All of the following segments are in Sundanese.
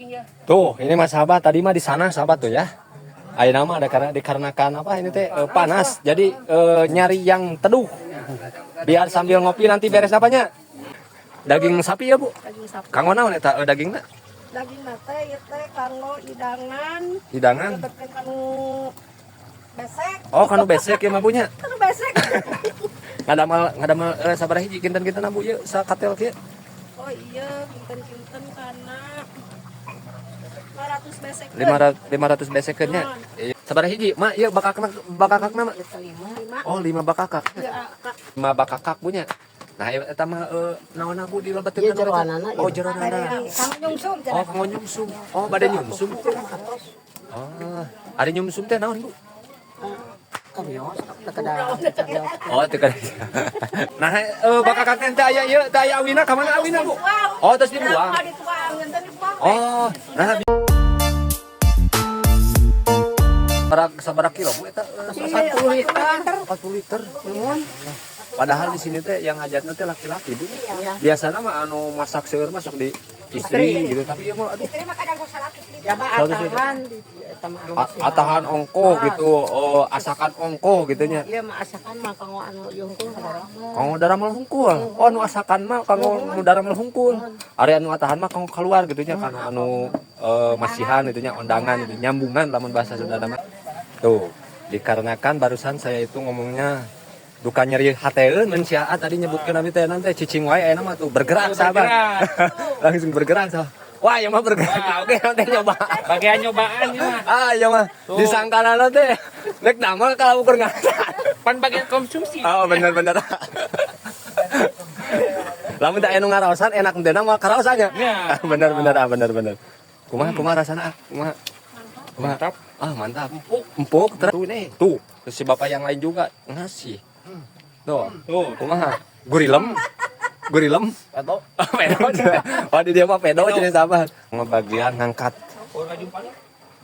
Daging ya. Tuh, ini mas sahabat, tadi mah di sana sahabat tuh ya. Ayeuna mah ada karena dikarenakan apa ini teh panas, jadi nyari yang teduh. Biar sambil ngopi nanti beres apanya? Daging sapi ya, Bu? Daging sapi. Kanggo naon eta dagingna? Daging teh ieu teh kanggo hidangan. Hidangan. Lebetkeun kanu besek. Oh, kanu besek ya mah punya. Kanu besek. Ngadamel ngadamel sabaraha hiji kinten-kinten, Bu, ieu sakatel kieu? Oh iya, kinten-kinten kana 500 besek. 500 500 besekeun nya. Iya. Sabaraha hiji? Ma, ieu bakakna bakakakna, Ma? Lima. Oh, 5 bakakak. Ya, Kak. 5 bakakak punya. Nah, eta mah naonna, Bu, dilebetin Ieu kana eta? jeroanana, Oh, ieu. jeroanana. Kanggo nyungsum. Oh, kanggo nyumsum. Oh, bade nyumsum. Oh, ari nyumsum teh naon, Bu? Kamios, teu kedah. Oh, teu kada. Nah, bakakak teh teu aya ieu, teu aya awina, ka mana awina, Bu? Oh, terus dibuang. Mau dituang, enten dibuang. Oh, nah sabaraha kilo, Bu, eta? 40 liter. 40 liter. Padahal di sini teh yang hajatnya teh laki-laki, Bu. Iya. Biasanya mah anu masak seueur masuk di istri gitu, tapi ieu mah aduh. Istri mah kadang 100 liter. Ya mah 100 liter. atahan di eta mah anu Atahan ongko gitu, oh, asakan ongko gitu nya. Ieu mah asakan mah kanggo anu ieu hungkul sabarang. Kanggo daramel hungkul. Oh, anu asakan mah kanggo nu daramel hungkul. Ari anu atahan mah kanggo keluar gitu nya, kanggo anu masihan gitu nya, undangan gitu, nyambungan lamun bahasa Sunda mah. Tuh, dikarenakan barusan saya itu ngomongnya duka nyeri hateun mun sia tadi nyebutkeun abi teh nanti cicing wae, ayeuna mah tuh bergerak sahabat. Langsung bergerak sahabat. Wah, ya mah bergerak. Oke, nanti nyoba. Bagian nyobaan ya mah. Ah, iya mah disangkana teh rek damel kalau ukur ngasan. Pan bagian konsumsi. Oh, bener bener. Lamun tak anu ngaraosan enak teh mah karaosannya. Ya. Bener bener, ah, bener bener. Kumaha kumaha rasana, ah? Kumaha? Kumaha? Mantap. Ah, mantap. Empuk, empuk terus tuh nih. Tuh, terus si bapak yang lain juga ngasih. Tuh, Tuh. kumaha? Gurilem. Gurilem. Atau Pedo. Oh, di dia mah pedo jenis sahabat. Ngebagian ngangkat.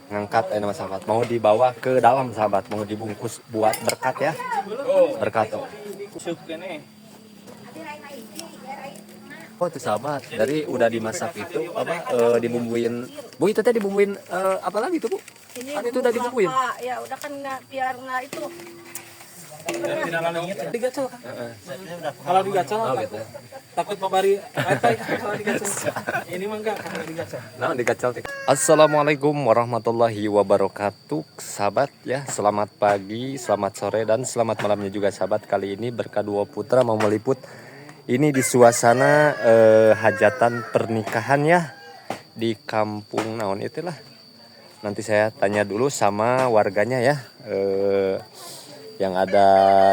Ngangkat nama sahabat. Mau dibawa ke dalam sahabat, mau dibungkus buat berkat ya. Berkat tuh. Sup kene. Oh, itu sahabat, dari udah dimasak itu apa dibumbuin. Bu, itu teh dibumbuin apa lagi tuh, Bu? Ini Kan itu udah bumbu dibumbuin. kelapa. Ya udah kan nggak biar nggak itu. Digacol kan? Kalau digacol Oh, takut, gitu. Takut babari apa ya kalau digacol. Ini mah enggak kalau digacol. Nah, digacol. Assalamualaikum warahmatullahi wabarakatuh, sahabat ya. Selamat pagi, selamat sore, dan selamat malamnya juga sahabat. Kali ini Berkah Dua Putra mau meliput ini di suasana hajatan pernikahan ya di kampung naon itulah. Nanti saya tanya dulu sama warganya ya, yang ada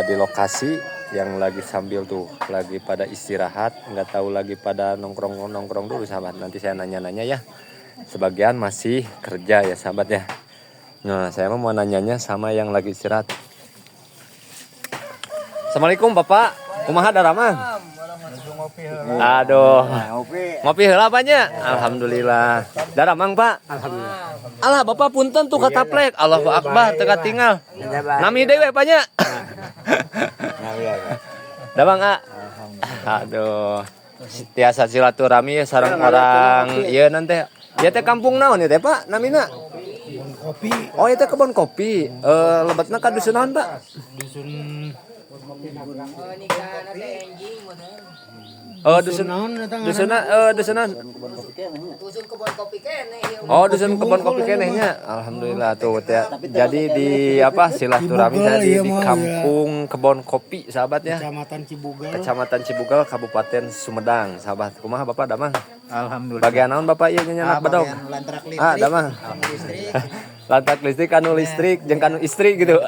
di lokasi yang lagi sambil tuh lagi pada istirahat, nggak tahu lagi pada nongkrong nongkrong dulu sahabat. Nanti saya nanya-nanya ya, sebagian masih kerja ya sahabat ya. Nah, saya mau nanyanya sama yang lagi istirahat. Assalamualaikum, Bapak. Kumaha daramang? Aduh, ngopi heula apa nya? Alhamdulillah. Daramang, Pak? Alhamdulillah. Alah, Bapak, punten tuh kataplek. Allahu akbar, teu katingal. Nami deui Pak nya. Damang, ah. Aduh. Tiasa silaturahmi ya sareng orang ieu nanti. Ya teh kampung naon ya teh, Pak? Namina? Kopi. Oh, itu kebun kopi. Eh, lebetna ka dusun naon, Pak? Dusun. Oh, dusun Naon eta ngaranna? Dusunna dusun naon? Dusun kebon kopi keneh ieu. Oh, dusun kebun kopi keneh nya. Alhamdulillah tuh teh. Jadi di apa silaturahmi Cibugel, tadi iya di mah, kampung kebon kopi sahabat ya. Kecamatan Cibugel. Kecamatan Cibugel, Kabupaten Sumedang, sahabat. Kumaha Bapak damang? Alhamdulillah. Bagian naon Bapak ieu nyandak bedog? Lantrak listrik. Ah, damang. Listrik. Lantak listrik kanu listrik jeung kanu istri gitu.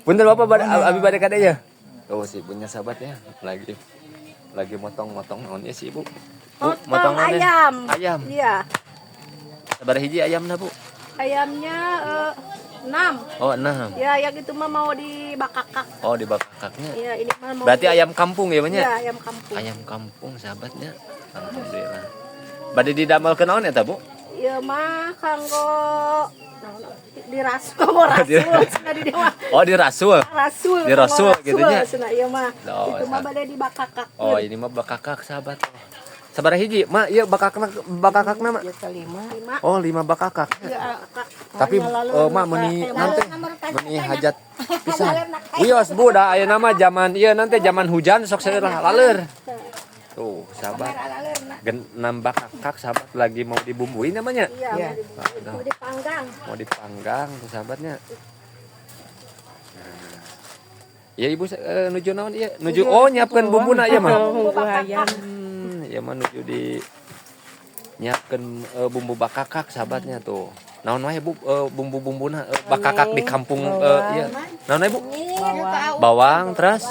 Punten Bapak, bade abi bade kade ya. Oh, si punya sahabat ya. Lagi motong-motong naon ya si Ibu? Bu, Motong naon ya? ayam. Ayam. Iya. Sabaraha hiji ayamna, Bu? Ayamnya 6. Oh, enam. Ya, yang itu mah mau dibakakak. Oh, dibakakaknya. Iya, ini mah mau. Berarti ayam kampung ya, Bang, ya? Iya, ayam kampung. Ayam kampung sahabatnya. Alhamdulillah. Bade didamel ke naon eta, Bu? Iya mah kanggo naon, dirasul, kanggo rasul cenah di dewa. Oh, dirasul. Rasul. Dirasul kanggo gitu nya. Cenah ieu mah. Oh, Itu mah bade dibakakak. Oh, ini mah bakakak sahabat. Sabaraha hiji? Ma, ieu bakakna bakakakna, Ma? Ieu lima. Oh, 5 bakakak. Tapi mak meuni nanti meuni hajat pisan. Wios Bu, da ayeuna mah zaman ieu nanti zaman hujan sok seueur lah laleur. Tuh, sahabat. Nambah kakak sahabat lagi mau dibumbuin namanya. Iya, mau dipanggang. Mau dipanggang tuh sahabatnya. Nah. Ya ibu nuju naon ieu? Nuju oh nyiapkeun bumbuna ieu mah. Bumbu ayam. Ieu mah nuju di nyiapkeun bumbu bakakak sahabatnya tuh. Naon wae Bu bumbu-bumbuna bakakak di kampung ieu. Naon wae Bu? Bawang terus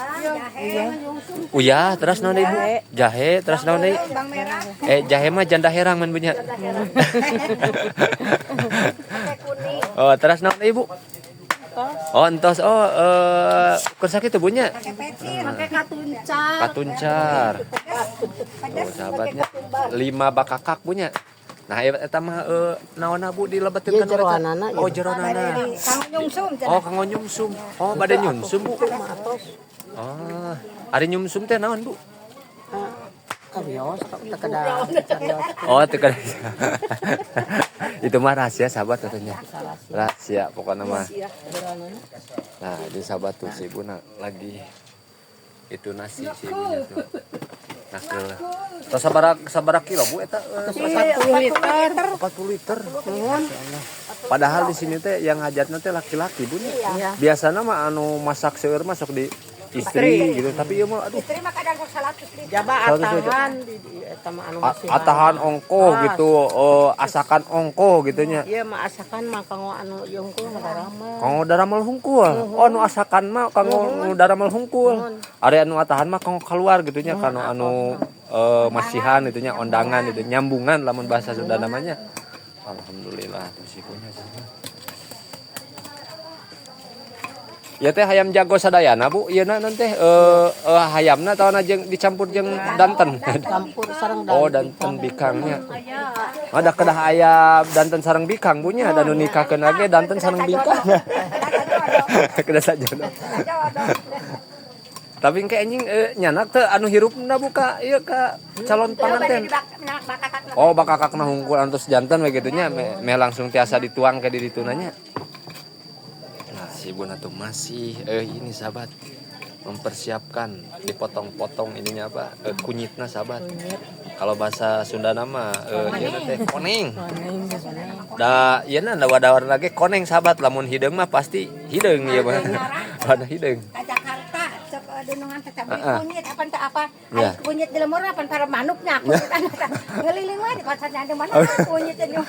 uyah terus naon deui Bu? Jahe terus naon deui? Jahe mah janda herang mun punya. Oh, terus naon deui Bu? Oh, entos oh keur sakitu Bu nya? Pakai katuncar. Katuncar. Tuh sahabatnya 5 bakakak punya. Nah, eta mah naonna Bu dilebetin Ieu kana eta? jeroanana, Oh, jeroanana. Oh, kanggo nyungsum. Oh, bade nyungsum Bu. Oh, ari nyungsum teh naon Bu? Kabios teu kada. Oh, teu kada. Itu mah rahasia sahabat katanya. Rahasia pokoknya mah. Nah, ini sahabat tuh si ibu lagi itu nasi si ibunya tuh. Nah, ke tos sabaraha kilo Bu eta? 40 liter. 40 liter. Masya Allah. Padahal di sini teh yang hajatna teh laki-laki Bu nya. Iya. Biasana mah anu masak seueur mah sok di istri gitu, tapi ieu mah aduh. Jaba 100 liter. atahan di eta mah anu masih. Atahan ongkoh gitu, asakan ongkoh gitu nya. Ieu mah asakan mah kanggo anu ieu hungkul ngadarama. Kanggo daramel hungkul. Oh, anu asakan mah kanggo nu daramel hungkul. Ari anu atahan mah kanggo keluar gitu nya, kanu anu masihan gitu nya, ondangan gitu, nyambungan lamun bahasa Sunda namanya. Alhamdulillah tuh si punya sama. Ya teh hayam jago sadayana Bu, ieu na teh hayamna atawa jeung dicampur jeung danten. Campur sareng Oh, danten bikangnya. Ada kedah aya danten sareng bikang Bu nya, dan nu nikahkeun lagi danten sareng bikang. Kedah sajodo. Tapi engke anjing nyanak teh anu hirupna buka ieu ka calon panganten. Oh, bakakakna hungkul antos janten we kitu nya, me langsung tiasa dituang ke di dituna nya. Nah, si ibu tuh masih ini sahabat mempersiapkan dipotong-potong ininya apa kunyitna sahabat. Kalau bahasa Sunda nama ieu teh koneng. Da ieu na wadawar lagi koneng sahabat, lamun hideung mah pasti hideung ieu mah. Warna hideung. Ke Jakarta cek dunungan teh beli Heeh. kunyit apa entah apa. Ya. Ari kunyit di lemur apa para manuknya kunyit anu teh. Ngeliling wae di pasar ada mana kunyit anu.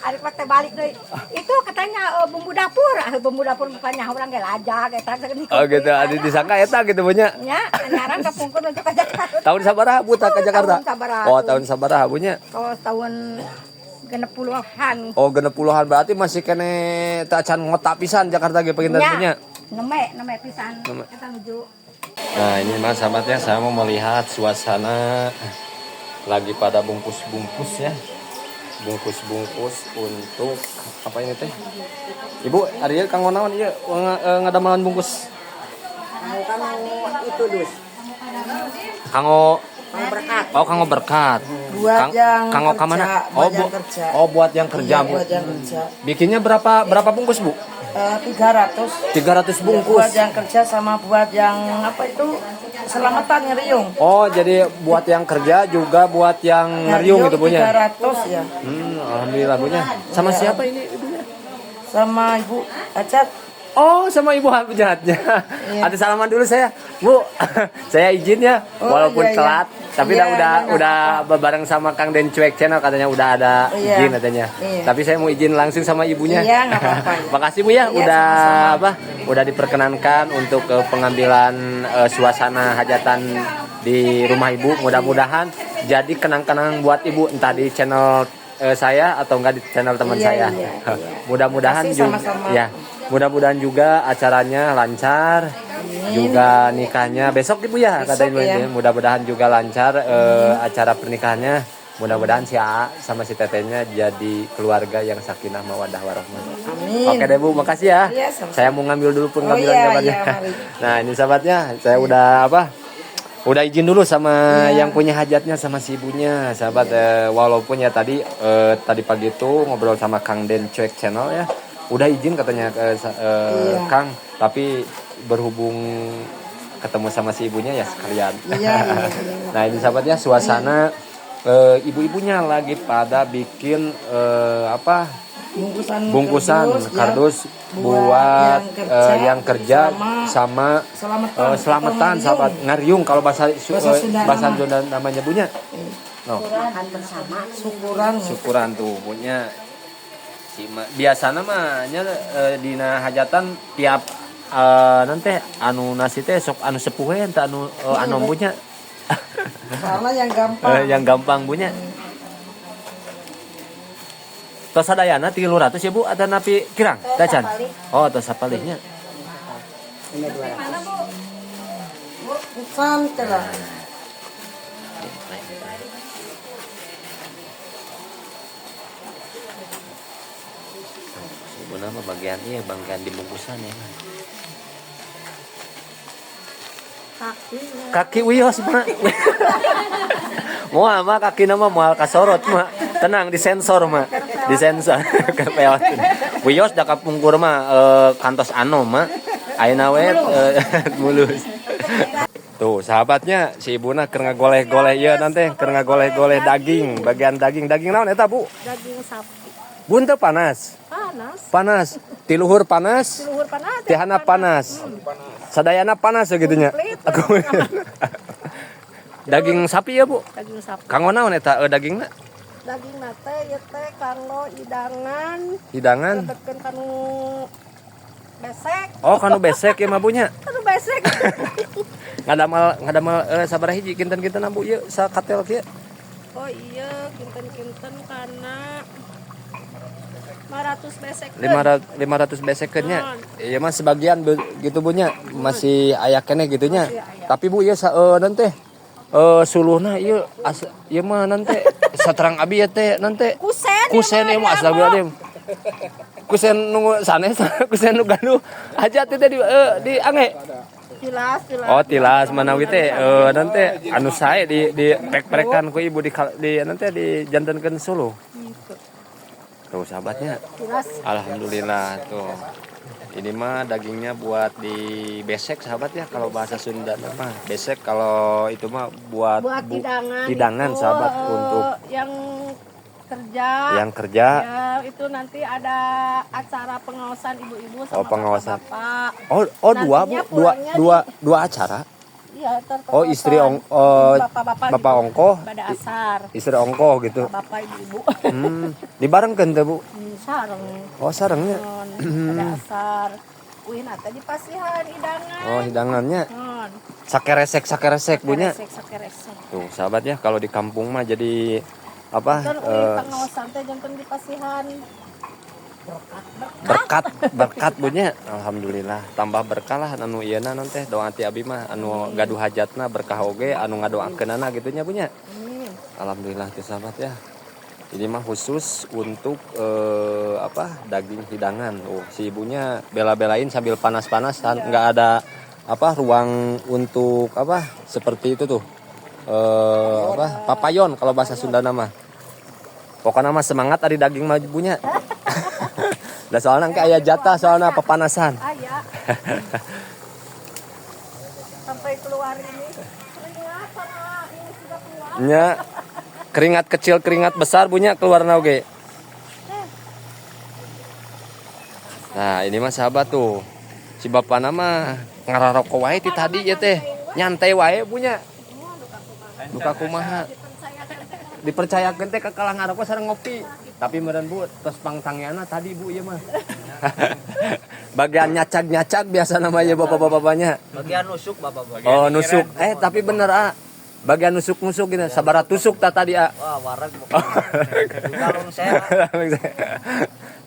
Ari pas teh balik deui. Itu katanya bumbu dapur, ah bumbu dapur bukannya urang ge lajak eta teh. Oh gitu, ada disangka eta gitu punya. Nya, nyaran kapungkur untuk ke Jakarta. Tahun sabaraha Bu tah ke Jakarta? Tahun sabaraha. Oh, tahun sabaraha Bu nya? Oh, tahun 60-an. Oh, 60-an berarti masih kene teu acan ngotak pisan Jakarta ge pengen punya. Neme, neme pisan. Neme. Eta nuju. Nah, ini Mas sahabatnya saya mau melihat suasana lagi pada bungkus-bungkus ya. Bungkus-bungkus untuk apa ini teh? Ibu, ari ieu kanggo naon ieu ngadamelan bungkus? Kanggo itu dus. Kanggo Kanggo berkat. Oh, kanggo berkat. Buat yang kanggo kerja, ka mana? buat Oh, yang kerja. Oh, buat yang kerja, Iya, Bu. buat yang kerja. Bikinnya berapa bungkus, Bu? 300. 300 bungkus. Buat yang kerja sama buat yang apa itu selamatan ngeriung. Oh, jadi buat yang kerja juga buat yang ngeriung gitu punya. 300 ya. Alhamdulillah punya. Sama siapa ini ibunya? Sama Ibu Acat. Oh, sama Ibu Hajatnya. Iya. Ada salaman dulu saya. Bu, saya izin ya, Oh, walaupun iya, iya. telat, tapi Iya, udah iya, udah berbareng sama Kang Den Cuek Channel katanya udah ada Oh, iya. izin katanya. Iya. Tapi saya mau izin langsung sama ibunya. Iya, nggak apa-apa, ya. Makasih Bu ya, Iya, udah sama-sama. apa? Udah diperkenankan untuk pengambilan suasana hajatan di rumah Ibu. Mudah-mudahan jadi kenang-kenangan buat Ibu entah di channel saya atau enggak di channel teman Iya, saya. iya, iya. Mudah-mudahan Makasih, juga sama-sama. ya. Mudah-mudahan juga acaranya lancar. Juga nikahnya besok Ibu ya, Besok, kata Ibu ya. ini. Mudah-mudahan juga lancar acara pernikahannya. Mudah-mudahan si A sama si Tetehnya jadi keluarga yang sakinah mawadah warahmah. Amin. Oke deh Bu, makasih ya. Iya, sama-sama. Saya mau ngambil dulu pengambilan Oh, iya, gambarnya. iya, mari. Nah, ini sahabatnya, saya udah apa? Udah izin dulu sama yang punya hajatnya, sama si ibunya, sahabat. Walaupun ya tadi tadi pagi itu ngobrol sama Kang Den Cuek Channel ya. Udah izin katanya Kang, tapi berhubung ketemu sama si ibunya ya sekalian. Iya. Nah, ini sahabatnya suasana ibu-ibunya lagi pada bikin apa? Bungkusan Bungkusan kardus, ya. kardus Buat buat yang kerja yang kerja sama sama selamatan selamatan atau sahabat, ngariung kalau bahasa Bahasa Sunda bahasa nama. Sunda namanya bunya. No, Makan bersama. Syukuran. Syukuran tuh punya si biasana mah nya dina hajatan tiap nanti anu nasi teh sok anu sepuh we anu anu punya. Soalnya yang gampang. Yang gampang punya. Tos sadayana 300 ya Bu atau napi kirang? Tacan. Oh, tos sapalihnya. Ini 200. Bukan kira. Sebenarnya mah bagian iya bagian dibungkusan ya. Kaki. Kaki wios mah. Moal mah kaki nama moal kasorot mah. Tenang, disensor mah. Disensor kepeot. Wios da kapungkur mah kantos ano mah. Ayeuna we mulus. Tuh sahabatnya si ibuna keur ngagoleh-goleh ieu nanti keur ngagoleh-goleh daging, bagian daging. Daging naon eta, Bu? Daging sapi. Bun teu panas. Panas. Panas. Ti luhur panas. Luhur panas. Ti handap panas. Sadayana panas ya gitunya. Komplit. Daging sapi ya, Bu? Daging sapi. Kanggo naon eta dagingna? Daging nate ieu teh kanggo hidangan. Hidangan. Lebetkeun kanu besek. Oh, kanu besek ya mah bunya. Kanu besek. Ngadamel ngadamel sabaraha hiji kinten-kinten Bu ieu sakatel kieu? Oh iya, kinten-kinten kana 500 besek. 500 500 besekeun nya. Iya mah sebagian gitu bunya masih aya keneh gitu nya. Tapi Bu ieu nanti suluhna ieu ieu mah nanti saterang abi ya teh nanti Kusen. Kusen ieu mah astagfirullahaladzim. Kusen nunggu sanes, kusen nu gaduh hajat teh di di ange. Tilas, tilas. Oh, tilas manawi teh nanti anu sae di prek-prekan ku ibu di nanti dijantenkeun suluh. Tuh sahabatnya. Tilas. Alhamdulillah tuh. Ini mah dagingnya buat di besek sahabat ya, kalau bahasa Sunda mah besek, kalau itu mah buat, Buat hidangan. Hidangan itu, sahabat untuk yang kerja. Yang kerja. Ya, itu nanti ada acara pengawasan ibu-ibu sama Oh, pengawasan. bapak-bapak. Oh, oh dua Bu, Nantinya dua pulangnya dua dua acara. Iya, Oh, istri ong oh, bapak-bapak bapak gitu. ongkoh, Pada asar. istri ongkoh gitu. Bapak ibu-ibu. Dibarengkeun teh, Bu? Sareng. Oh, sarengnya. Pada asar. Wih, nanti dipasihan hidangan. Oh, hidangannya Non. sakeresek sakeresek bunya. Sakeresek, sakeresek. Tuh, sahabat ya, kalau di kampung mah jadi apa? Kan uih pengawasan teh janten dipasihan Berkat berkat bunya, alhamdulillah tambah berkah lah anu ieu na teh doa ti abi mah anu gaduh hajatna berkah oge anu ngadoakeunana gitu nya bunya. Alhamdulillah tuh sahabat ya, ini mah khusus untuk apa daging hidangan. Oh, si ibunya bela-belain sambil panas-panas, nggak ada apa ruang untuk apa seperti itu tuh apa papayon kalau bahasa Sunda nama. Pokoknya mah semangat ari daging mah bunya. Lah soalnya kayak jatah soalnya pepanasan. Aya. Sampai keluar ini keringat sama ini sudah keluar. Nya keringat kecil keringat besar punya keluar oge. Nah, ini mah sahabat tuh. Si bapak nama ngararokok wae ti tadi ya teh. Nyantai wae punya. Duka kumaha. Dipercayakeun teh ka kalah ngarokok sareng ngopi. Tapi meureun Bu tos pangtangiana tadi Bu ieu mah. Bagian nyacag-nyacag biasa namanya bapak-bapaknya. Bagian nusuk bapak-bapak. Oh, nusuk. Eh, tapi bener ah. Bagian nusuk-nusuk gitu. Sabara tusuk tak tadi ah. Wah, wareg pokoknya. Kalung saya.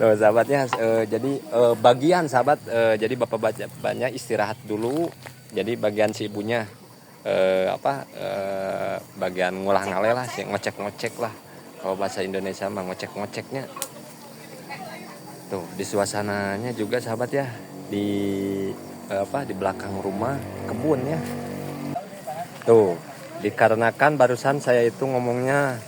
Tuh, sahabatnya jadi bagian sahabat jadi bapak banyak istirahat dulu. Jadi bagian si ibunya apa bagian ngulah ngaleh lah, si ngocek-ngocek lah. Kalau bahasa Indonesia mah ngocek-ngoceknya. Tuh, di suasananya juga sahabat ya, di apa di belakang rumah kebun ya. Tuh, dikarenakan barusan saya itu ngomongnya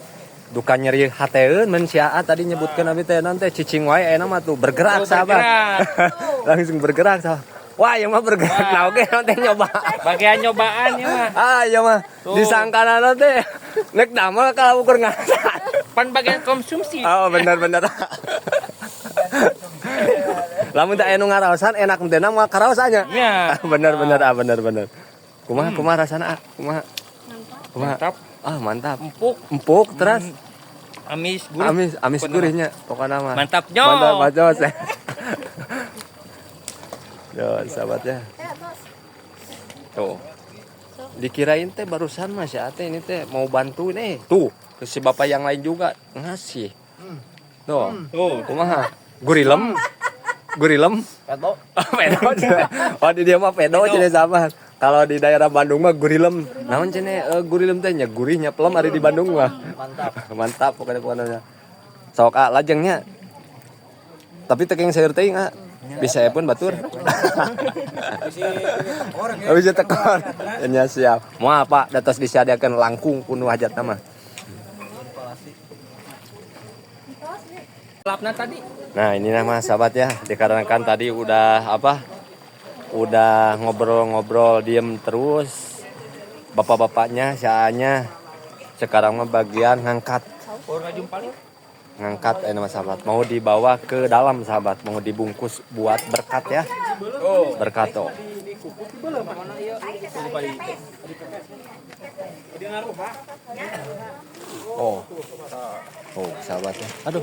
duka nyeri hateun mun si Aa tadi nyebutkeun abi teh nanti cicing wae ayeuna mah tuh bergerak Tuh, sahabat. bergerak. Langsung bergerak sahabat. Wah, ieu mah bergerak nah oke nanti nyoba. Bagian nyobaan ya mah. Ah, iya mah Tuh. disangkana teh nek damel kalau ukur ngasa. Pan bagian konsumsi. Oh, bener bener. Lamun teh aya nu ngaraosan enak teh mah karaosannya. Iya. Bener bener ah bener bener. Kumaha kumaha rasana ah? Kumaha? Kumaha? Mantap. Ah, mantap. Empuk, Empuk terus amis, gurih. amis amis Pokoknya gurihnya pokoknya mah. Mantap, nyo. Mantap, mantap. Yo, sahabat ya. Tuh. Dikirain teh barusan mas ya teh ini teh mau bantu nih. Tuh, ke si bapak yang lain juga ngasih. Tuh. Tuh. Kumaha? Gurilem. Gurilem. Pedo. Pedo. Oh, di dia mah pedo cenah sahabat. Kalau di daerah Bandung mah gurilem. Naon cenah gurilem teh nya gurihnya pelem ari di Bandung mah. Mantap. Mantap pokoknya pokoknya. Sok ah lajengnya. Tapi teu sayur teuing ah. Bisa ya pun batur. Bisa tekor. Nya siap. Moal apa datos disadiakeun langkung kuno hajatna mah. Lapna tadi. Nah, ini nama sahabat ya, dikarenakan tadi udah apa? Udah ngobrol-ngobrol diem terus. Bapak-bapaknya, siaanya sekarang mah bagian ngangkat. Ngangkat nama sahabat, mau dibawa ke dalam sahabat, mau dibungkus buat berkat ya. Berkat tuh. Oh. Oh, sahabat ya. Aduh.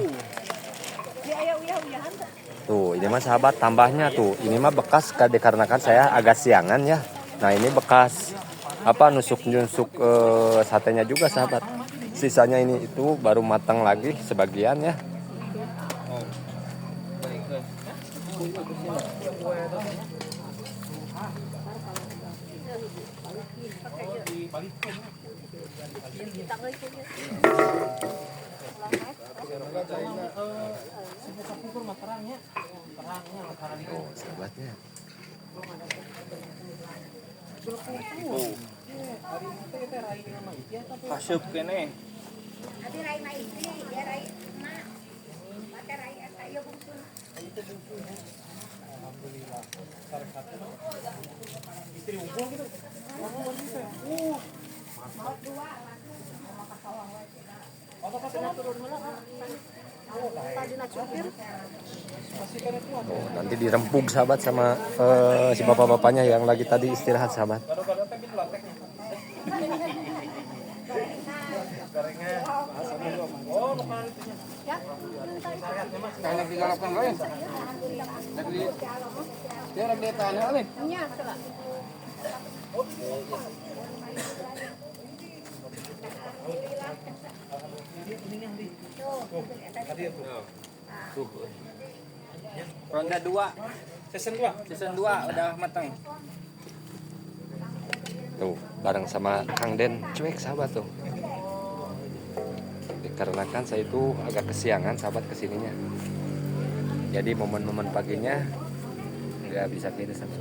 Tuh, ini mah sahabat tambahnya tuh. Ini mah bekas dikarenakan saya agak siangan ya. Nah, ini bekas apa nusuk-nusuk satenya juga sahabat. Sisanya ini itu baru matang lagi sebagian ya. Oh, sahabatnya. Kasup kene. Abi rai mah istri, dia rai emak. Pate rai eta ieu bungsun. Oh, nanti dirempug sahabat sama si bapak-bapaknya yang lagi tadi istirahat sahabat. Ronda 2. Season 2. Season 2 udah matang. Tuh, bareng sama Kang Den cuek sahabat tuh. Dikarenakan saya itu agak kesiangan sahabat kesininya. Jadi momen-momen paginya nggak bisa tidur sahabat.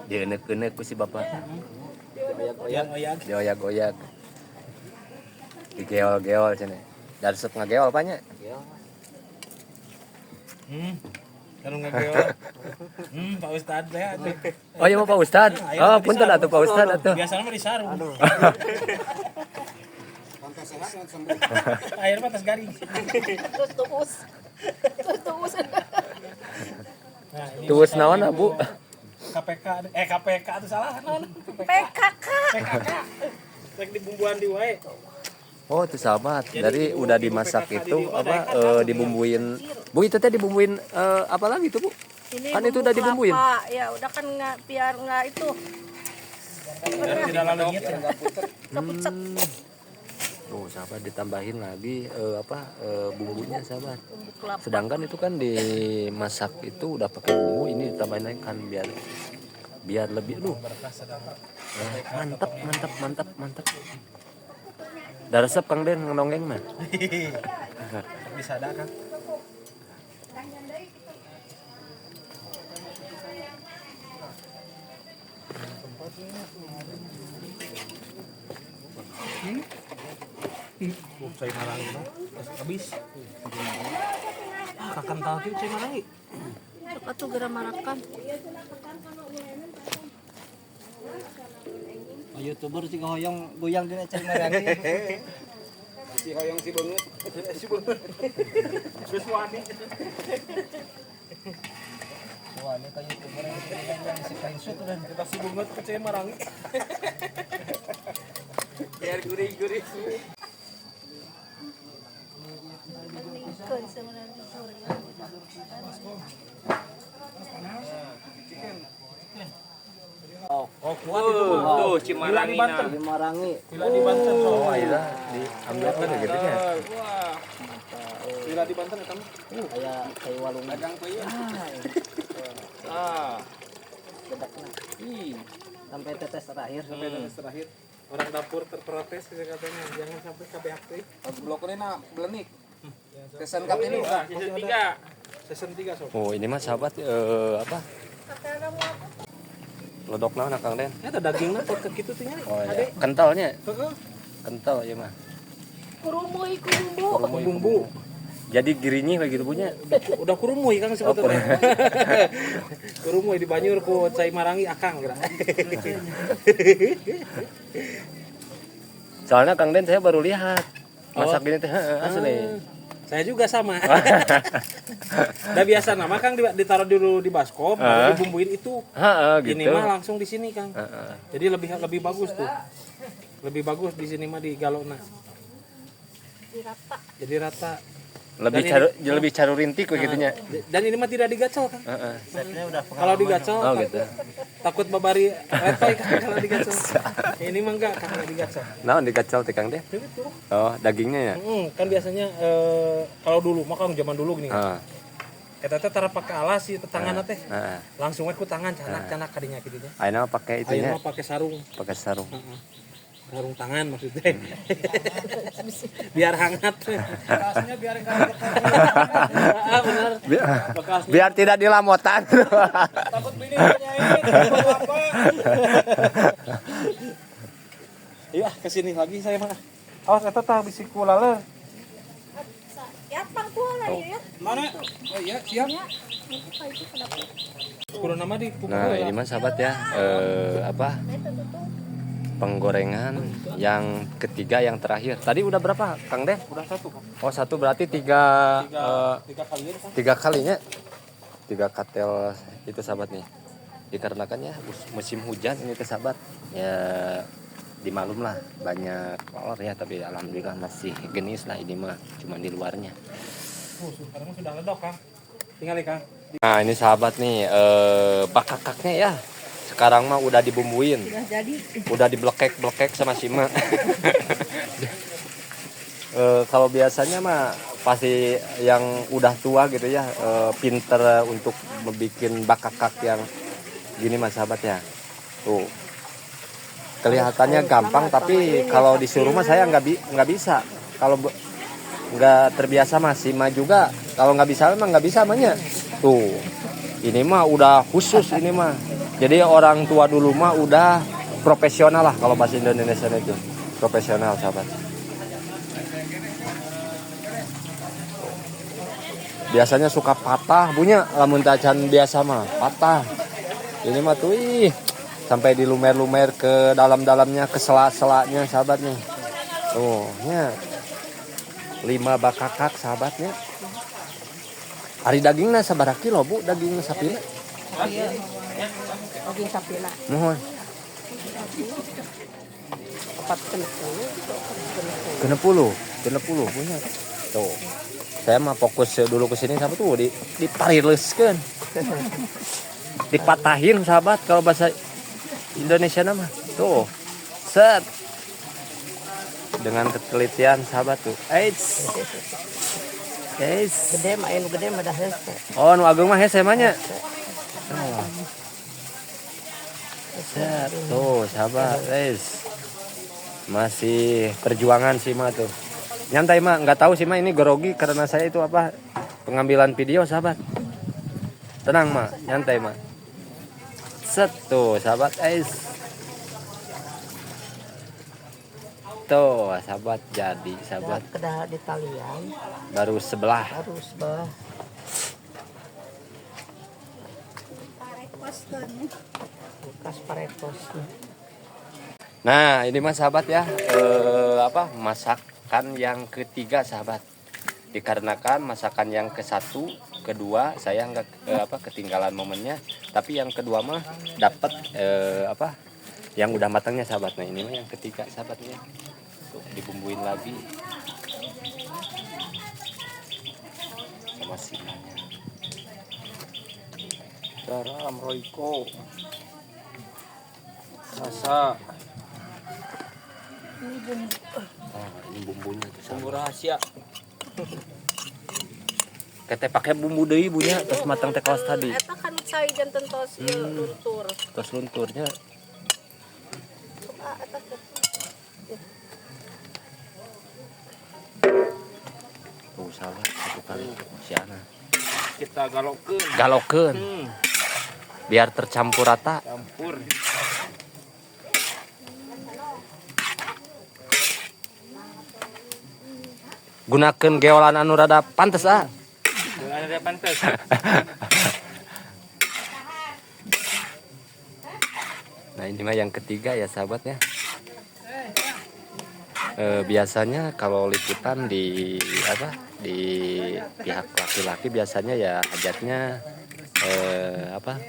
Dienek-enek ku si bapak. Oyak-oyak. Dioyak-oyak. Digeol-geol cenah. Dari set ngageol apanya? Kalau nggak geol. Pak Ustad teh atuh. Oh iya mau Pak Ustad. Oh, punten atuh Pak Ustad atuh. Biasanya mah disarung. Air mah tas garing. Terus tuus. Terus tuus. Nah, ini Tuus naon ah, Bu? KPK KPK itu salah naon? PKK. PKK. Rek dibumbuan di wae. Oh, itu sahabat. Jadi Dari ibu- udah ibu dimasak PKK itu di apa Depok, kan dibumbuin. Bu, itu teh dibumbuin apa lagi tuh, Bu? Ini Kan itu bumbu udah dibumbuin. kelapa. Ya udah kan nggak biar nggak itu Biar tidak lengit ya. kepucet. Tuh, sahabat ditambahin lagi bumbunya, sahabat. Bumbu kelapa. Sedangkan itu kan dimasak itu udah pakai bumbu, ini ditambahin lagi kan biar biar lebih aduh. Mantap, mantap, mantap, mantap. Dah resep Kang Den ngononggeng mah. Bisa ada kan? Cai marangi mah habis. Ah, kakental kieu cai marangi. Sok atuh geura marakan. Oh, YouTuber sih hoyong goyang dina cai marangi. Si hoyong si beungeut. Si beungeut. Geus wani. Wah, ini ka YouTuber yang si screenshot udah. Kita si beungeut ke cai marangi. Biar gurih-gurih. Pentingkeun sebenarnya surya. Oh, kuat itu. Tuh, Gila di Banten. Cimarangi. Gila di Banten. Oh, iya, diambil kan gitu nya. Wah. Gila di Banten eta mah. Kayak kayak walungan. Dagang peuyeun. Ah. Bedakna. Ih, Sampai tetes terakhir. sampai tetes terakhir. Orang dapur terprotes sih katanya, jangan sampai KBHT. Blok ini nah belenik. Season cup ini Season 3. Season 3 sob. Oh, ini mah sahabat apa? Ledok naon Kang Den? Eta dagingna pot ke kitu teh nya. Oh iya. Kentalnya. Kental ya mah. Kurumuy kurumbu. Kurumuy bumbu. Jadi girinyih begitu punya. Udah kurumuy Kang sebetulnya. Kurumuy di banyur ku cai marangi akang geura. Soalnya Kang Den saya baru lihat. Masak gini teh heeh, asli. Saya juga sama. Udah biasa nama Kang ditaruh dulu di baskom, baru dibumbuin itu. Heeh, gitu. Ini mah langsung di sini Kang. Heeh. Jadi lebih lebih bagus tuh. Lebih bagus di sini mah di galona. Dirata. Jadi rata. Lebih Dan caru lebih carurintik begitunya. Dan ini mah tidak digacol Kang. Heeh. Setnya udah Kalau digacol Oh gitu. takut babari letoy Kang kalau digacol. Ini mah enggak Kang, enggak digacol. Naon digacol teh Kang Den? Itu. Oh, dagingnya ya? Kan biasanya kalau dulu mah Kang zaman dulu gini. Heeh. Eta teh tara pake alas sih tetangan teh. Heeh. Langsung we ku tangan canak-canak kadinya kitu nya. Ayeuna mah pakai itunya, Ayeuna mah pake sarung. pakai sarung. Sarung tangan maksudnya. Biar hangat. Bekasnya biar enggak Ah, benar. Bekasnya. Biar tidak dilamotan. takut bini nanyain apa. Iya, kesini lagi saya mah. Awas eta tah bisi ku laler. Ya pangkuan lah ya. Mana? Oh iya, siap. Ya, itu itu ke dapur. Kudu nama di pukul. Nah, ini mah sahabat ya, apa? Itu tuh. Penggorengan yang ketiga yang terakhir. Tadi udah berapa, Kang Den? Udah satu kok. Oh, satu berarti tiga Tiga kali kan. tiga kalinya. Tiga katel itu sahabat nih. Dikarenakan ya musim hujan ini teh sahabat. Ya dimalum lah banyak kolor ya, tapi alhamdulillah masih genis lah ini mah, cuman di luarnya. Sekarang sudah ledok, Kang. Tinggal ya, Kang. Nah, ini sahabat nih bakakaknya ya. Sekarang mah udah dibumbuin. Udah jadi. Udah diblekek-blekek sama si Mak. Kalau biasanya mah pasti yang udah tua gitu ya, pinter untuk membuat bakakak yang gini mas sahabat ya. Tuh. Kelihatannya gampang tapi kalau disuruh mah saya nggak bisa. Kalau nggak terbiasa mah si Ma juga kalau nggak bisa emang nggak bisa mahnya. Tuh. Ini mah udah khusus ini mah. Jadi orang tua dulu mah udah profesional lah kalau bahasa Indonesia itu. Profesional sahabat. Biasanya suka patah punya lamun tacan biasa mah patah. Ini mah tuh ih sampai dilumer-lumer ke dalam-dalamnya, ke sela-selanya sahabat nih. Tuh, nya. 5 bakakak sahabatnya. Ari dagingna sabaraha kilo Bu daging sapina? Daging sapina. Mohon. 4 60. 60 punya. Tuh. Saya mah fokus dulu ke sini sama tuh diparileuskeun. Dipatahin sahabat kalau bahasa Indonesia nama. Tuh. Set. Dengan ketelitian sahabat tuh. Eits. Eits. Gede mah anu gede mah dah hese. Oh, nu ageung mah hese mah nya. Oh. Set. Tuh, sahabat, guys. Masih perjuangan sih mah tuh. Nyantai mah, nggak tahu sih mah ini grogi karena saya itu apa pengambilan video sahabat. Tenang mah, nyantai mah. Set tuh, sahabat, guys. Tuh, sahabat, jadi sahabat. Kedah di talian. Baru sebelah. Baru sebelah. Bekas parekos. Nah, ini mah sahabat ya, apa masakan yang ketiga sahabat. Dikarenakan masakan yang ke satu, kedua saya nggak apa ketinggalan momennya, tapi yang kedua mah dapat apa yang udah matangnya sahabat. Nah, ini mah yang ketiga sahabatnya. Tuh, dibumbuin lagi sama simanya. Garam Royco. Rasa. Oh, ini bumbunya tuh Bumbu sahabat. rahasia. Kete pakai bumbu deui bunya terus matang teh kawas tadi. Eta kan cai janten tos ieu luntur. Terus lunturnya. Ah, eta teh. Tuh sahabat, satu kali si Ana. Kita galokeun. Galokeun. Biar tercampur rata. Campur. Gunakan geolan anu rada pantes ah. Ada pantes. Nah, ini mah yang ketiga ya sahabat ya. Biasanya kalau liputan di apa di pihak laki-laki biasanya ya hajatnya apa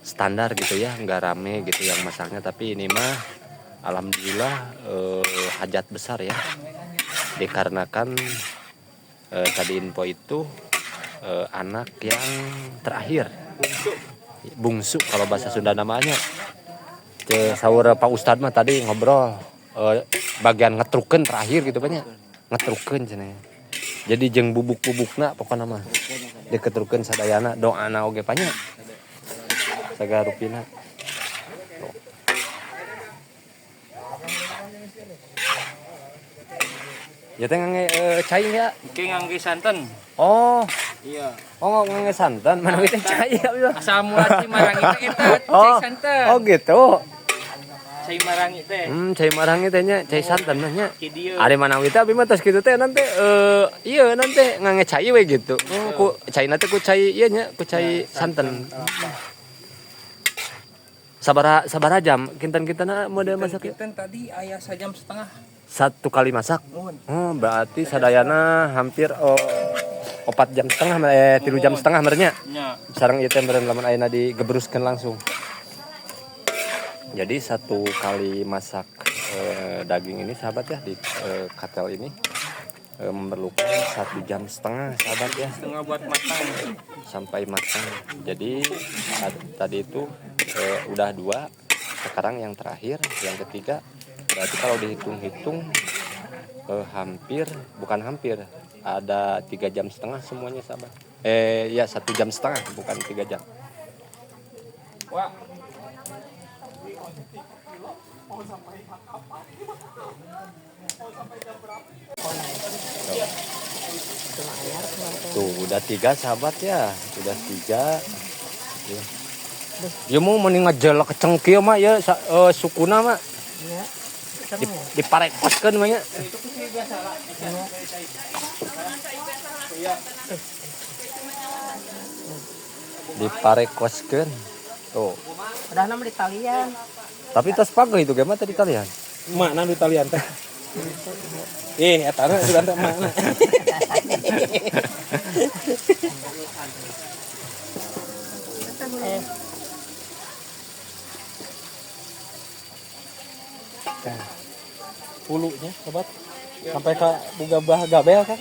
standar gitu ya, nggak rame gitu yang masaknya, tapi ini mah alhamdulillah hajat besar ya, dikarenakan tadi info itu anak yang terakhir, bungsu kalau bahasa Sunda namanya. Saur Pak Ustadz mah tadi ngobrol bagian ngetrukeun terakhir gitu banyak ngetrukeun cenah. Jadi jeung bubuk-bubukna pokona mah diketrukeun sadayana, doana oge banyak sagala rupina. Ya teh ngangge cai ya? Oke, ngangge santan. Oh. Iya. Oh, ngangge santan, mana teh cai ya? Asal mula Cimarangi teh eta cai santan. Oh gitu. Cai marangi teh. Cai marangi teh nya, cai santan mah nya. Kidieu. Ari manawi teh abi mah tos kitu teh nanti ieu nanti ngangge cai we gitu. Oh, ku caina teh ku cai ieu nya, ku cai santan. Sabaraha jam kinten-kintenna model masak? Kinten tadi aya sajam setengah. Satu kali masak? Oh, berarti sadayana hampir 4 jam setengah, 3 jam setengah merenya. Sareng ieu teh meureun lamun ayeuna digebruskeun langsung. Jadi satu kali masak daging ini sahabat ya di katel ini memerlukan 1 jam setengah sahabat ya. Setengah buat matang. Sampai matang. Jadi tadi itu udah 2, sekarang yang terakhir, yang ketiga. Berarti kalau dihitung-hitung hampir, bukan hampir, ada 3 jam setengah semuanya sahabat. Ya 1 jam setengah, bukan 3 jam. Wah. Tuh udah 3 sahabat ya, udah 3. Ya. Ya mau mending ngejelek cengkir mah ya sukuna mah. Ya. Diparekoskeun mah nya. Diparekoskeun. Tuh. Udah nama di talian. Tapi tas pageuh itu ge mah tadi talian. Mana di talian teh? Eta na sudah teh mana. Pulunya sobat sampai ke buga bah gabel kan.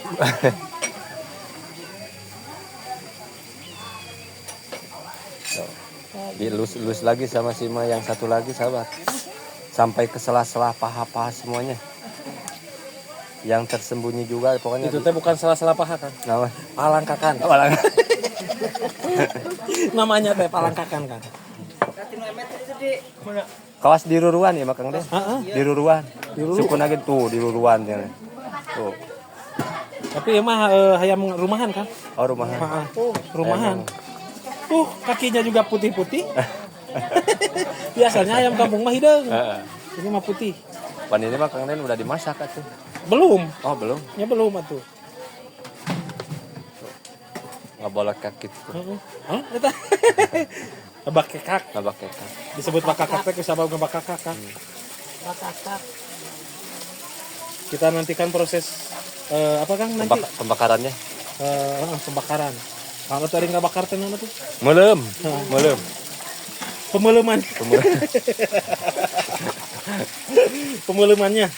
Dilus-lus lagi sama si Ma yang satu lagi sahabat, sampai ke sela-sela paha-paha semuanya yang tersembunyi juga pokoknya. Itu teh bukan sela-sela paha kan? Nama? Palangkakan. Oh, palangkakan. Namanya teh palangkakan kan. Kawas di Ruruan ya Kang Den? Heeh. Di Ruruan. Sukuna gitu tuh di Ruruan ya. Tuh. Tapi emang hayam rumahan kan? Oh, rumahan. Heeh. Rumahan. Kakinya juga putih-putih. Biasanya ayam kampung mah hideung. Heeh. Ini mah putih. Pan ini mah Kang Den udah dimasak atuh. Belum. Oh, belum. Ya belum atuh. Nggak boleh kaki tuh. Heeh. Hah? Eta. Bakekak. Nggak pakai kaki. Disebut bakakak teh kusabab ngebakakak, Kang. Bakakak. Kita nantikan proses apa Kang nanti? Pembakarannya. Pembakaran. Kalau tadi nggak bakar teh naon tuh? Melem, melem. Pemeleman. Pemelemannya.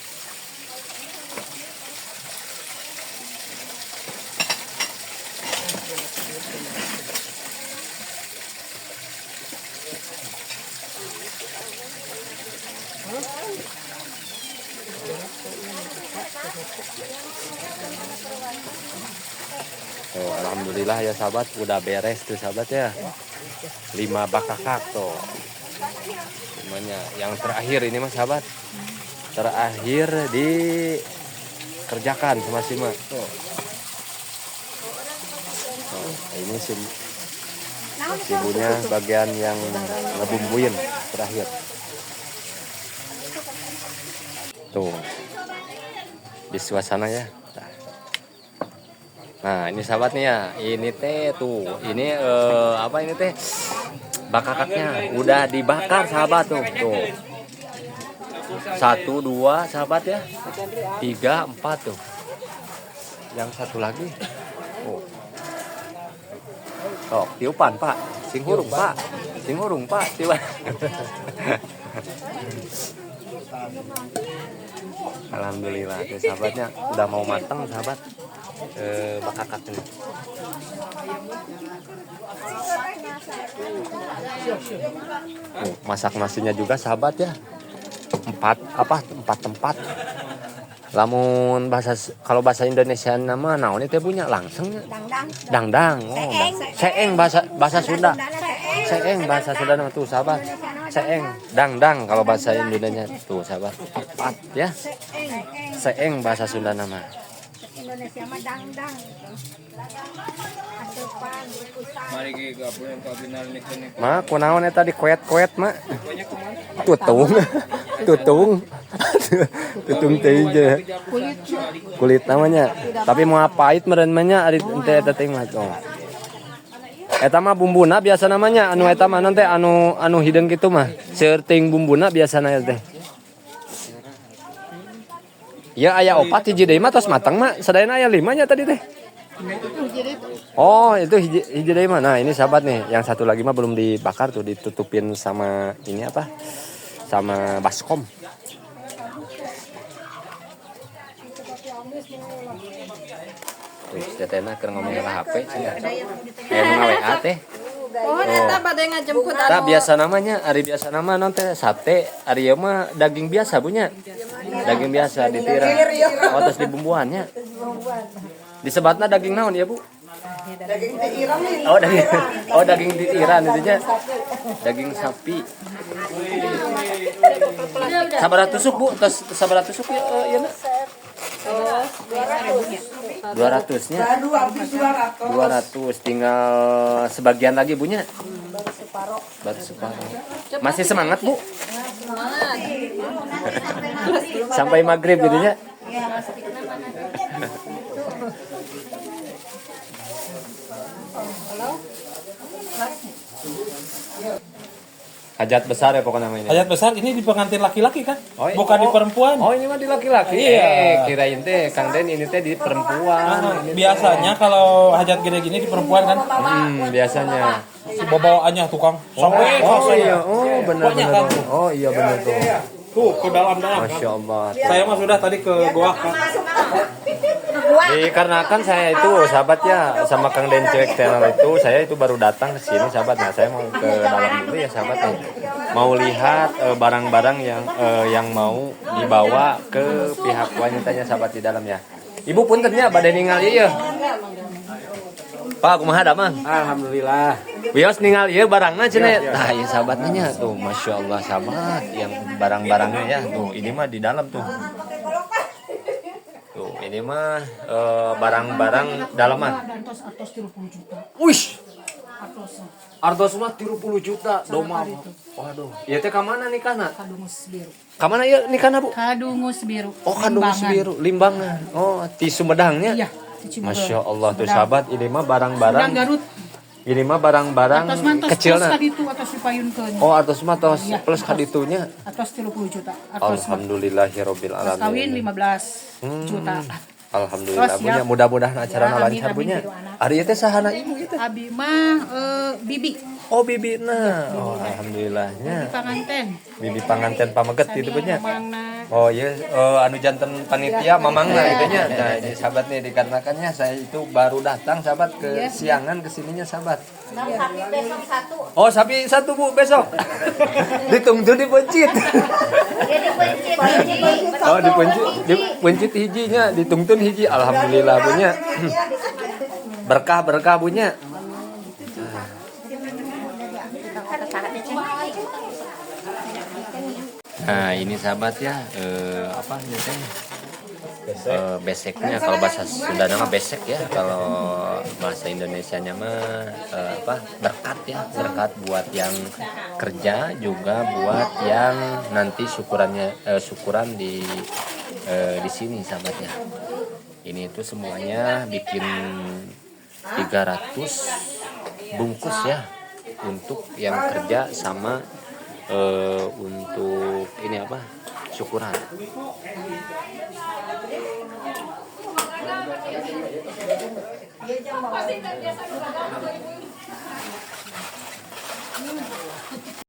Tuh, alhamdulillah ya sahabat, udah beres tuh sahabat ya. 5 bakakak tuh. Limanya. Yang terakhir ini mas sahabat. Terakhir dikerjakan sama Sima. Tuh. Tuh, ini sibunya bagian yang ngebumbuin terakhir. Tuh. Di suasana ya. Nah, ini sahabat nih ya, ini teh tuh, ini apa ini teh? Bakakaknya udah dibakar sahabat tuh, tuh. 1, 2 sahabat ya, 3, 4 tuh. Yang satu lagi, oh, oh tiupan pak, sing hurung pak, sing hurung pak, tiupan. Alhamdulillah tuh sahabatnya udah mau matang sahabat. Bakakak ini. Oh, masak nasinya juga sahabat ya. 4 tempat. Lamun bahasa, kalau bahasa Indonesia nama naon teh punya langsungnya. Dangdang. Dangdang. Oh, seeng bahasa Sunda. Seeng bahasa Sunda nama tuh sahabat. Seeng, dangdang kalau bahasa Indonesia tuh sahabat. 4 ya. Seeng bahasa Sunda nama. Indonesia mah dangdang gitu. Asupan, bungkusan. Mari gabung yang kabinal nih. Ma, kunaon eta dikoet-koet, Ma? Tutung. Tutung. Tutung teh je. Kulit namanya. Tapi mau pahit meureun mah nya ari teh eta teh mah. Oh. Eta mah bumbuna biasa namanya anu eta mah teh anu hideung kitu mah. Seueur teuing bumbuna biasana teh. Ya aya 4 hiji deui mah tos matang mah sadayana aya 5 nya tadi teh. Oh, itu hiji deui mah. Nah, ini sahabat nih, yang satu lagi mah belum dibakar tuh, ditutupin sama ini apa? Sama baskom. Tuh, tetehna keur ngomong ka HP cenah. Aya nu nga-WA teh. Oh, eta bade ngajemput anu. Tah biasa namanya, ari biasa nama non teh sate, ari ieu mah daging biasa punya. Daging biasa ditiram. Oh, terus dibumbuannya. Disebatna daging naon ya, Bu? Daging di Iran ini. Oh, daging. Oh, daging di Iran itu nya. Daging sapi. Sabaraha tusuk, Bu? Tos sabaraha tusuk ya, ieu na? 200 nya. Baru habis 200. 200 tinggal sebagian lagi bunya. Baru separuh. Baru separuh. Masih semangat, Bu? Semangat. Sampai maghrib gitu nya. Iya, Hajat besar ya pokoknya namanya. Hajat besar ini di pengantin laki-laki kan? Oh, iya. Bukan di perempuan. Oh, ini mah di laki-laki. Iya. Kirain teh Kang Den ini teh di perempuan. Nah, Ini teh. biasanya kalau hajat gede gini di perempuan kan? Biasanya. Si bawaannya tukang. Sampai Oh, selesai. iya. Oh, benar Banyak benar. kan? Oh, iya benar tuh. Tuh ke dalam-dalam. Masya Allah. Saya mah sudah tadi ke goa kan. Dikarenakan saya itu sahabat ya sama Kang Den Cewek Channel itu, saya itu baru datang ke sini sahabat. Nah, saya mau ke dalam dulu ya sahabat nih. Mau lihat barang-barang yang mau dibawa ke pihak wanitanya sahabat di dalam ya. Ibu puntennya bade ningali ieu. Pak, kumaha damang? Alhamdulillah. Wios ningali ieu barangna cenah. Tah, ieu sahabatnya nya tuh, Masya Allah sahabat yang barang-barangnya ya tuh, ini mah di dalam tuh. Tuh, ini mah barang-barang dalaman. Wih. Artos mah 30 juta domba. Waduh, ieu teh ka mana nikahna? Kadungus biru. Ka mana ieu nikahna, Bu? Kadungus biru. Oh, Kadungus Limbangan. Biru, Limbangan. Oh, di Sumedangnya. Iya, di Cibubur. Masya Allah tuh Sumedang. sahabat, ini mah barang-barang. Sumedang Garut. Ini mah barang-barang Atos mantos kecil plus nah. kaditu atos dipayunkeun. Oh, atos mah tos Iya, plus kaditunya. Atos 30 juta. Atos mah. Alhamdulillahirabbil Mas kawin alamin. 15 juta. Alhamdulillah Tos, bunya siap. mudah-mudahan acarana Ya, amin, lancar amin, bunya. biru anak. Ari ieu teh sahana ibu ieu teh? Abi mah bibi. Oh, bibina. Oh, alhamdulillahnya. Bibi panganten. Bibi panganten pameget gitu bunya. Mamangna. Oh iya, anu janten panitia mamangna gitu nya. Nah, ini sahabat nih dikarenakannya saya itu baru datang sahabat ke siangan kesininya sahabat. Sapi besok satu. Oh, sapi satu Bu besok. Ditunggu di pencit. Jadi pencit hiji. Oh, dipencit, dipencit hijinya, ditungtun hiji. Alhamdulillah bunya. Berkah-berkah bunya. Nah, ini sahabat ya, apa ini teh? Beseknya kalau bahasa Sunda nama besek ya, kalau bahasa Indonesianya mah apa? Berkat ya, berkat buat yang kerja juga buat yang nanti syukurannya syukuran di sini sahabat ya. Ini itu semuanya bikin 300 bungkus ya untuk yang kerja sama untuk ini apa? Syukuran.